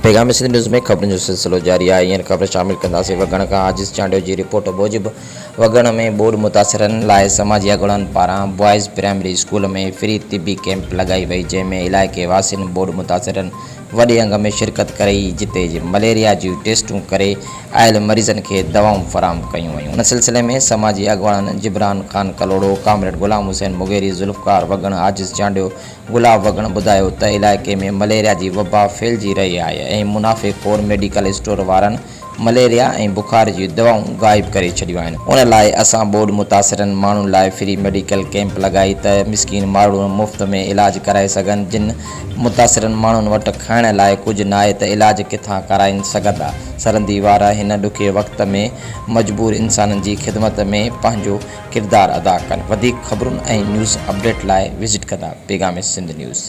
پيغام سنڌ نيوز ۾ خبرن جو سلسلو جاري آهي. هينئر خبر شامل ڪنداسين وڳڻ کان عاجز چانڊيو جي رپورٽ موجب وڳڻ ۾ ٻوڏ متاثرن لاء سماجي اڳواڻن پاران بوائز پرائمري اسڪول ۾ فري طبي ڪئمپ لڳائي وئي جنهن ۾ علائقي واسين ٻوڏ متاثرن وڏي انگ ۾ شرڪت ڪئي جتي مليريا جون ٽيسٽون ڪري آيل مريضن کي دوائون فراهم ڪيون ويون ان سلسلي ۾ سماجي اڳواڻن جبران خان ڪلهوڙو، ڪامريڊ غلام حسين مغيري، ذوالفقار وڳڻ، عاجز چانڊيو، گلاب وڳڻ ٻڌايو ته علائقي ۾ مليريا جي وبا ڦهلجي رهي آهي ۽ منافعي خور ميڊيڪل اسٽور وارن مليريا ۽ بخار جون دوائون غائب ڪري ڇڏيون آهن ان لاء اسان ٻوڏ متاثرن ماڻهن لاء فري ميڊيڪل ڪئمپ لڳائي ته مسڪين ماڻهو مفت ۾ علاج ڪرائي سگهن جن متاثرن ماڻهن وٽ کائڻ لاء ڪجهه ناهي ته علاج ڪٿان ڪرائين سگهندا سرندي وارا هن ڏکي وقت ۾ مجبور انسانن جي خدمت ۾ پنهنجو ڪردار ادا ڪن وڌيڪ خبرن ۽ نيوز اپڊيٽ لاء وزٽ ڪندا پيغام سنڌ نيوز.